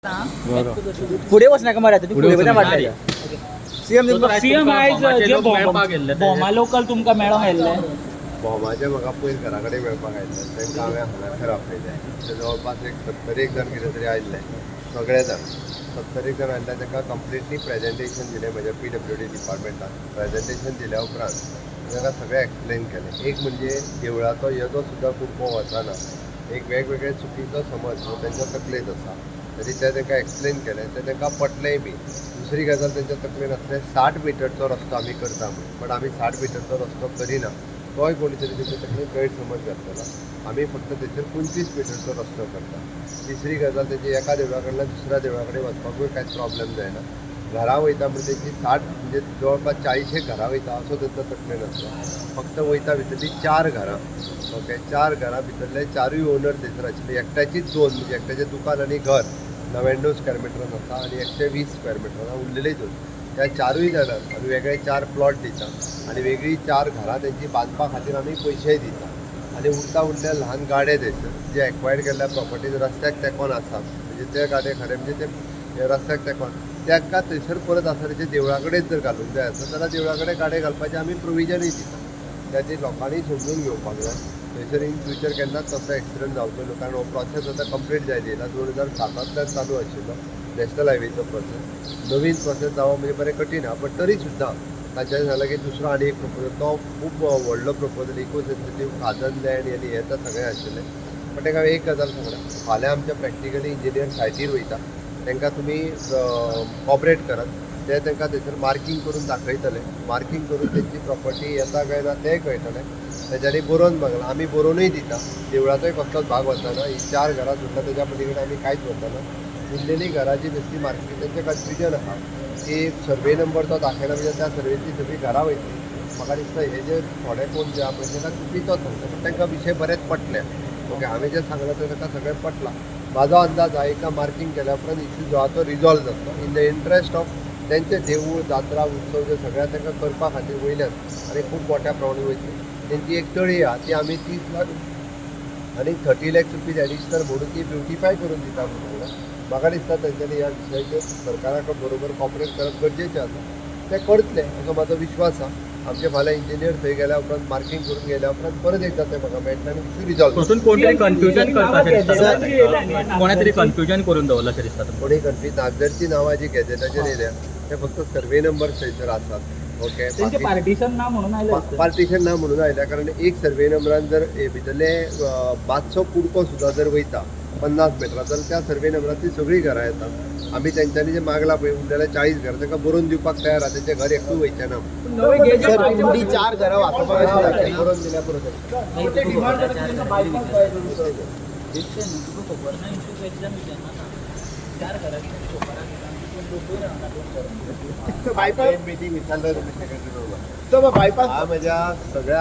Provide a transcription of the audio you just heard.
फुडें वचनाका मरे आतां, तूं फुडें वचना फाटल्या. सीएम. सीएम, आयज जे भोमा लोकल तुमकां मेळोंक आयिल्ले? भोमाचे म्हाका पयर घरा कडेन मेळपाक आयिल्ले. तांकां हांवें हांगासर आपयले. ते जवळपास एक 70 एक जाण कितें तरी आयिल्ले. सगळे जाण 70 एक जाण आयिल्ले. तांकां कंप्लिटली प्रेजेंटेशन दिलें. म्हज्या पीडब्ल्यूडी डिपार्टमेंटान प्रेजेंटेशन दिल्या उपरांत तांकां सगळें एक्सप्लेन केलें. एक म्हणजे देवळाचो येदो सुद्दां कुडको वचना, एक वेगवेगळे चुकीचो समज हो तांच्या तकलेंत आसा. तरी ते तांकां एक्सप्लेन केलें, तें तांकां पटलेंय बी. दुसरी गजाल, तांच्या तकलेन आसलें 60 मिटरचो रस्तो आमी करता म्हणून, बट आमी 60 मिटरचो रस्तो करिना. तोय कोणी तरी तेच्या तकलेन गैरसमज घातलेलो. आमी फक्त थंयसर 25 मिटरचो रस्तो करता. तिसरी गजाल, तेजी एका देवळा कडल्यान दुसऱ्या देवळा कडेन वचपाकूय कांयच प्रॉब्लेम जायना. घरा वयता म्हणजे तेची 60 म्हणजे जवळपास 40 एक घरां वयता असो तांचो तकलेन आसलो. फक्त वयता भितरली चार घरां. ओके, चार घरां भितरले चारूय ओनर थंयसर आशिल्ले. एकट्याचीच दोन, म्हणजे एकट्याचें दुकान आनी घर 99 स्क्वेअर मिटरान आसा आनी 120 स्क्वेअर मिटरान उरलेले दोन. त्या चारूय जाणांक आमी वेगळे चार प्लॉट दिता आनी वेगळी चार घरां तेंची बांदपा खातीर आमी पयशेय दिता. आनी उरता उरले ल्हान गाडे थंयसर जे एक्वायर्ड केल्ल्या प्रॉपर्टीज रस्त्याक तेंकोन आसात, म्हणजे ते गाडे खरें म्हणजे ते रस्त्याक तेंकोन, तांकां थंयसर परत आसा तेचे देवळा कडेन जर घालूंक जाय आसत जाल्यार देवळा कडेन गाडे घालपाचें आमी प्रोविजनूय दिता. ताचेर लोकांनी समजून घेवपाक जाय. थंयसर इन फ्युचर केन्नाच तसो एक्सिडंट जावचो न्हू, कारण हो प्रोसेस आतां कंप्लीट जायत येयला. 2007तांतल्यान चालू आशिल्लो नॅशनल हायवेचो प्रोसेस. नवीन प्रोसेस जावप म्हणजे बरें कठीण आहा. बट तरी सुद्दां ताच्यान जालें की दुसरो आनी एक प्रपोजल, तो खूब व्हडलो प्रपोजल, इको सेन्सिटीव खाजन लँड आनी हें तें सगळें आशिल्लें. बट ताका हांवें एक गजाल सांगल्या, फाल्यां आमच्या प्रॅक्टिकली इंजिनियर सायटीर वयता. तांकां तुमी कॉपरेट करात. ते तांकां थंयसर मार्कींग करून दाखयतले. मार्कींग करून तेंची प्रॉपर्टी येता काय ना तेंय कळटलें. तेच्यांनी बरोवन मागलां, आमी बरोवनूय दिता. देवळाचोय कसलोच भाग वचना. ही चार घरां सोडल्या तेच्या पलीकडे आमी कांयच वचना. उरलेली घरां जी बेश्टी मार्कींग, तेंचें कन्फ्युजन आहा की सर्वे नंबर तो दाखयला म्हणजे त्या सर्वेची सगळीं घरां वयतली. म्हाका दिसता हे जे थोडे कोण जे आहा पळय, तांकां चुकीचो सांगता. पूण तांकां विशय बरेच पटले. ओके, हांवें जें सांगलां तें तांकां सगळें पटलां. म्हाजो अंदाज आहा, एकदां मार्कींग केल्या उपरांत इश्यू जो आहा तो रिजॉल्व जातलो. इन the interest of तेंचे देवूळ, जात्रा, उत्सव जे सगळ्या तांकां करपा खातीर वयल्यान आनी खूब मोठ्या प्रमाणात वयतली. तेंची एक तळी आहा, ती आमी 30 लाख आनी 30 लॅक्स रुपीज एडिशनल म्हणून ती ब्युटिफाय करून दिता म्हणून सांगलां. म्हाका दिसता तेंच्यांनी ह्या विशयाचेर सरकारा बरोबर कॉपरेट करप गरजेचें आसा. ते करतले असो म्हाजो विश्वास आहा. आमचे फाल्यां इंजिनियर थंय गेल्या उपरांत, मार्कींग करून गेल्या उपरांत परत एकदां ते म्हाका मेळटले आनी इश्यू रिजॉल्व. परतून कोण तरी कन्फ्युजन करता अशें दिसता. कोणा तरी कन्फ्युजन करून दवरला अशें दिसता तुमकां? कोणी कन्फ्यूज, नागझरची नांवां जी गॅझेटाचेर येयल्या ते फक्त सर्वे नंबर थंयसर आसात. ओके. तेंचे पार्टिशन ना म्हणून आयले आसतले. पार्टिशन ना म्हणून आयल्या, कारण एक सर्वे नंबरान जर हे भितरले मातसो कुडको सुद्दां जर वयता 50 मिटरां जाल्यार त्या सर्वे नंबरांतली सगळीं घरां येता. आमी तेंच्यांनी जे मागला पळय, उरलेले 40 घरां तांकां बरोवन दिवपाक तयार आहा. तेंचें घर एकूय वयचें ना. सर, फुडली चार घरां वाचोवपाक कशी जातली? बरोवन दिल्यार पुरो तांकां. ते डिमांड करता तेंकां बायपास जाय करून. बेश्टें न्हू, तुका खबर ना इशू एकदम विचारनाका. चार घरां खबर आसा, पूण लोकूय रावना दोन घरां. बायपास मिटींग विचारलं तुम्ही सेक्रेटरी बरोबर. बायपास हा, म्हज्या सगळ्या